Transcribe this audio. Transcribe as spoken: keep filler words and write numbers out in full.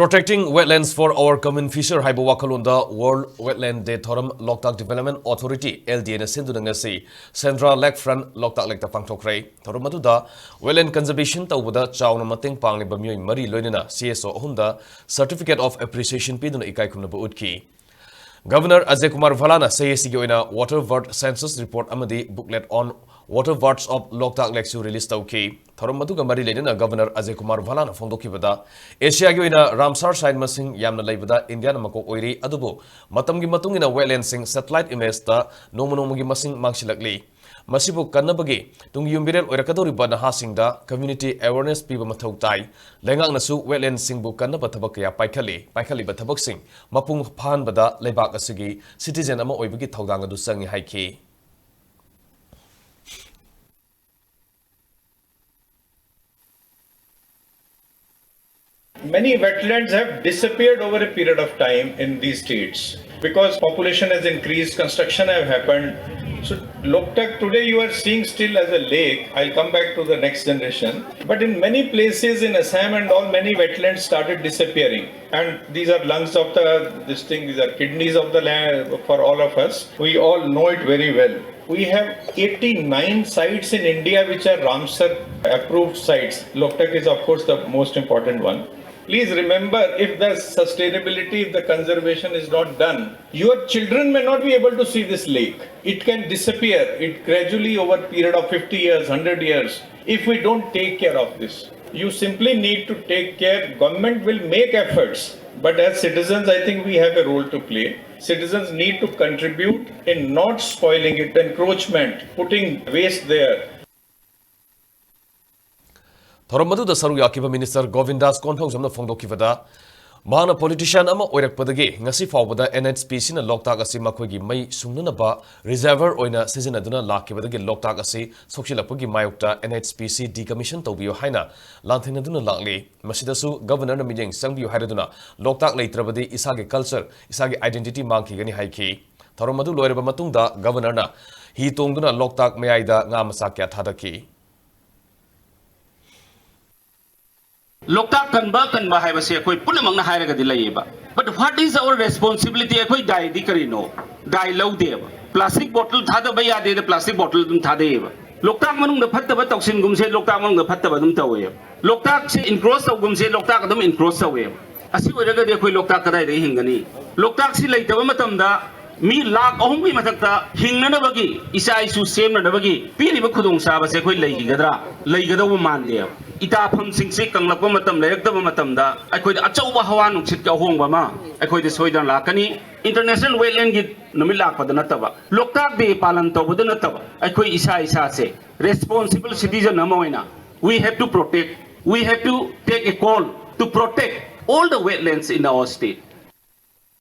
Protecting Wetlands for Our Common Future ꯍꯥꯏꯕ ꯋꯥꯈꯜꯂꯣꯟꯗ World Wetland Day ꯊꯧꯔꯝ Loktak Development Authority, L D A ꯅ ꯁꯤꯟꯗꯨꯅ ꯉꯁꯤ Sendra Lakefront ꯂꯣꯛꯇꯥꯛ ꯂꯦꯛꯇ ꯄꯥꯡꯊꯣꯛꯈ꯭ꯔꯦ꯫ ꯊꯧꯔꯝ ꯑꯗꯨꯗ wetland conservation ꯇꯧꯕꯗ ꯆꯥꯎꯅ ꯃꯇꯦꯡ ꯄꯥꯡꯂꯤꯕ ꯃꯤꯑꯣꯏ ꯃꯔꯤ ꯂꯣꯏꯅꯅ C S O ꯑꯍꯨꯝꯗ Certificate of Appreciation ꯄꯤꯗꯨꯅ ꯏꯀꯥꯏ ꯈꯨꯝꯅꯕ ꯎꯠꯈꯤ꯫ Governor Ajay Kumar Bhalla ꯅ ꯁꯤ ꯑꯦ ꯁꯤ ꯒꯤ ꯑꯣꯏꯅ Water Worth Census Report ꯑꯃꯗꯤ Booklet on Water Worths of Loktak Lake ꯁꯨ release ꯇꯧꯈꯤ꯫ ꯊꯧꯔꯝ ꯑꯗꯨꯒ ꯃꯔꯤ ꯂꯩꯅꯅ Governor Ajay Kumar Bhalla ꯅ ꯐꯣꯡꯗꯣꯛꯈꯤꯕꯗ, ꯑꯦꯁꯤꯌꯥꯒꯤ ꯑꯣꯏꯅ Ramsar site ꯃꯁꯤꯡ ꯌꯥꯝꯅ ꯂꯩꯕꯗ ꯏꯟꯗꯤꯌꯥꯅ ꯃꯀꯣꯛ ꯑꯣꯏꯔꯤ, ꯑꯗꯨꯕꯨ ꯃꯇꯝꯒꯤ ꯃꯇꯨꯡ ꯏꯟꯅ wetland ꯁꯤꯡ satellite image ꯇ ꯅꯣꯡꯃ ꯅꯣꯡꯃꯒꯤ ꯃꯁꯤꯡ ꯃꯥꯡꯁꯤꯜꯂꯛꯂꯤ꯫ ꯃꯁꯤꯕꯨ ꯀꯟꯅꯕꯒꯤ ꯇꯨꯡꯒꯤ ꯌꯨꯝꯕꯤꯔꯦꯜ ꯑꯣꯏꯔꯛꯀꯗꯧꯔꯤꯕ ꯅꯍꯥꯁꯤꯡꯗ community awareness ꯄꯤꯕ ꯃꯊꯧ ꯇꯥꯏ꯫ ꯂꯩꯉꯥꯛꯅꯁꯨ wetland ꯁꯤꯡꯕꯨ ꯀꯟꯅꯕ ꯊꯕꯛ ꯀꯌꯥ ꯄꯥꯏꯈꯠꯂꯤ꯫ ꯄꯥꯏꯈꯠꯂꯤꯕ ꯊꯕꯛꯁꯤꯡ ꯃꯄꯨꯡ ꯐꯥꯍꯟꯕꯗ ꯂꯩꯕꯥꯛ ꯑꯁꯤꯒꯤ citizen ꯑꯃ ꯑꯣꯏꯕꯒꯤ ꯊꯧꯗꯥꯡ ꯑꯗꯨ ꯆꯪꯏ ꯍꯥꯏꯈꯤ꯫ Many wetlands have disappeared over a period of time in these states because population has increased, construction have happened. So Loktak today you are seeing still as a lake. I'll come back to the next generation. But in many places in Assam and all, many wetlands started disappearing. And these are lungs of the, this thing, these are kidneys of the land for all of us. We all know it very well. We have eighty-nine sites in India which are Ramsar approved sites. Loktak is, of course, the most important one. Please remember, if the sustainability, if the conservation is not done, your children may not be able to see this lake. It can disappear. It gradually, over a period of fifty years, hundred years, if we don't take care of this. You simply need to take care. Government will make efforts, but as citizens, I think we have a role to play. Citizens need to contribute in not spoiling it, encroachment, putting waste there. ꯊꯧꯔꯝ ꯑꯗꯨꯗ ꯁꯔꯨꯛ ꯌꯥꯈꯤꯕ Minister ꯒꯣꯕꯤꯟꯗꯥꯁ ꯀꯣꯟꯊꯧꯖꯝꯅ ꯐꯣꯡꯗꯣꯛꯈꯤꯕꯗ, ꯃꯍꯥꯛꯅ politician ꯑꯃ ꯑꯣꯏꯔꯛꯄꯗꯒꯤ ꯉꯁꯤ ꯐꯥꯎꯕꯗ N H P C ꯅ ꯂꯣꯛꯇꯥꯛ ꯑꯁꯤ ꯃꯈꯣꯏꯒꯤ ꯃꯩ ꯁꯨꯡꯅꯅꯕ reservoir ꯑꯣꯏꯅ ꯁꯤꯖꯤꯟꯅꯗꯨꯅ ꯂꯥꯛꯈꯤꯕꯗꯒꯤ ꯂꯣꯛꯇꯥꯛ ꯑꯁꯤ ꯁꯣꯛꯆꯤꯜꯂꯛꯄꯒꯤ ꯃꯥꯌꯣꯛꯇ N H P C decommission ꯇꯧꯕꯤꯌꯨ ꯍꯥꯏꯅ ꯂꯥꯟꯊꯦꯡꯅꯗꯨꯅ ꯂꯥꯛꯂꯤ꯫ ꯃꯁꯤꯗꯁꯨ Governor ꯅ ꯃꯤꯠꯌꯦꯡ ꯆꯪꯕꯤꯌꯨ ꯍꯥꯏꯔꯗꯨꯅ ꯂꯣꯛꯇꯥꯛ ꯂꯩꯇ꯭ꯔꯕꯗꯤ ꯏꯁꯥꯒꯤ culture, ꯏꯁꯥꯒꯤ identity ꯃꯥꯡꯈꯤꯒꯅꯤ ꯍꯥꯏꯈꯤ꯫ ꯊꯧꯔꯝ ꯑꯗꯨ ꯂꯣꯏꯔꯕ ꯃꯇꯨꯡꯗ Governor ꯅ ꯍꯤ ꯇꯣꯡꯗꯨꯅ ꯂꯣꯛꯇꯥꯛ ꯃꯌꯥꯏꯗ ꯉꯥ ꯃꯆꯥ ꯀꯌꯥ ꯊꯥꯗꯈꯤ꯫ ꯂꯣꯛꯇꯥꯛ ꯀꯟꯕ ꯀꯟꯕ ꯍꯥꯏꯕꯁꯦ ꯑꯩꯈꯣꯏ ꯄꯨꯝꯅꯃꯛꯅ ꯍꯥꯏꯔꯒꯗꯤ ꯂꯩꯌꯦꯕ꯫ But what is our responsibility? ꯑꯩꯈꯣꯏ ꯗꯥꯏꯗꯤ ꯀꯔꯤꯅꯣ? ꯗꯥꯏ ꯂꯧꯗꯦꯕ꯫ Plastic bottle ꯊꯥꯗꯕ ꯌꯥꯗꯦꯗ, plastic bottle ꯑꯗꯨꯝ ꯊꯥꯗꯩꯌꯦꯕ꯫ ꯂꯣꯛꯇꯥꯛ ꯃꯅꯨꯡꯗ ꯐꯠꯇꯕ ꯇꯧꯁꯤꯟꯒꯨꯝꯁꯦ, ꯂꯣꯛꯇꯥꯛ ꯃꯅꯨꯡꯗ ꯐꯠꯇꯕ ꯑꯗꯨꯝ ꯇꯧꯋꯦꯕ꯫ ꯂꯣꯛꯇꯥꯛꯁꯦ encroach ꯇꯧꯒꯨꯝꯁꯦ, ꯂꯣꯛꯇꯥꯛ ꯑꯗꯨꯝ encroach ꯇꯧꯋꯦꯕ꯫ ꯑꯁꯤ ꯑꯣꯏꯔꯒꯗꯤ ꯑꯩꯈꯣꯏ ꯂꯣꯛꯇꯥꯛ ꯀꯗꯥꯏꯗꯒꯤ ꯍꯤꯡꯒꯅꯤ? ꯂꯣꯛꯇꯥꯛꯁꯤ ꯂꯩꯇꯕ ꯃꯇꯝꯗ ꯃꯤ ꯂꯥꯈ ꯑꯍꯨꯝꯒꯤ ꯃꯊꯛꯇ ꯍꯤꯡꯅꯅꯕꯒꯤ, ꯏꯆꯥ ꯏꯁꯨ ꯁꯦꯝꯅꯅꯕꯒꯤ ꯄꯤꯔꯤꯕ ꯈꯨꯗꯣꯡꯆꯥꯕꯁꯦ ꯑꯩꯈꯣꯏ ꯂꯩꯈꯤꯒꯗ꯭ꯔꯥ? ꯂꯩꯒꯗꯧꯕ ꯃꯥꯟꯗꯦꯕ꯫ ꯏꯇꯥꯐꯝꯁꯤꯡꯁꯤ ꯀꯪꯂꯛꯄ ꯃꯇꯝ ꯂꯩꯔꯛꯇꯕ ꯃꯇꯝꯗ ꯑꯩꯈꯣꯏꯗ ꯑꯆꯧꯕ ꯍꯋꯥ ꯅꯨꯡꯁꯤꯠꯀꯤ ꯑꯍꯣꯡꯕ ꯑꯃ ꯑꯩꯈꯣꯏꯗ ꯁꯣꯏꯗꯅ ꯂꯥꯛꯀꯅꯤ꯫ International Wetland ꯒꯤ ꯅꯨꯃꯤꯠ ꯂꯥꯛꯄꯗ ꯅꯠꯇꯕ, ꯂꯣꯛꯇꯥꯛ ꯗꯦ ꯄꯥꯂꯟ ꯇꯧꯕꯗ ꯅꯠꯇꯕ, ꯑꯩꯈꯣꯏ ꯏꯁꯥ ꯏꯁꯥꯁꯦ responsible citizen ꯑꯃ ꯑꯣꯏꯅ, we have to protect, we have to take a call to protect all the wetlands in our state.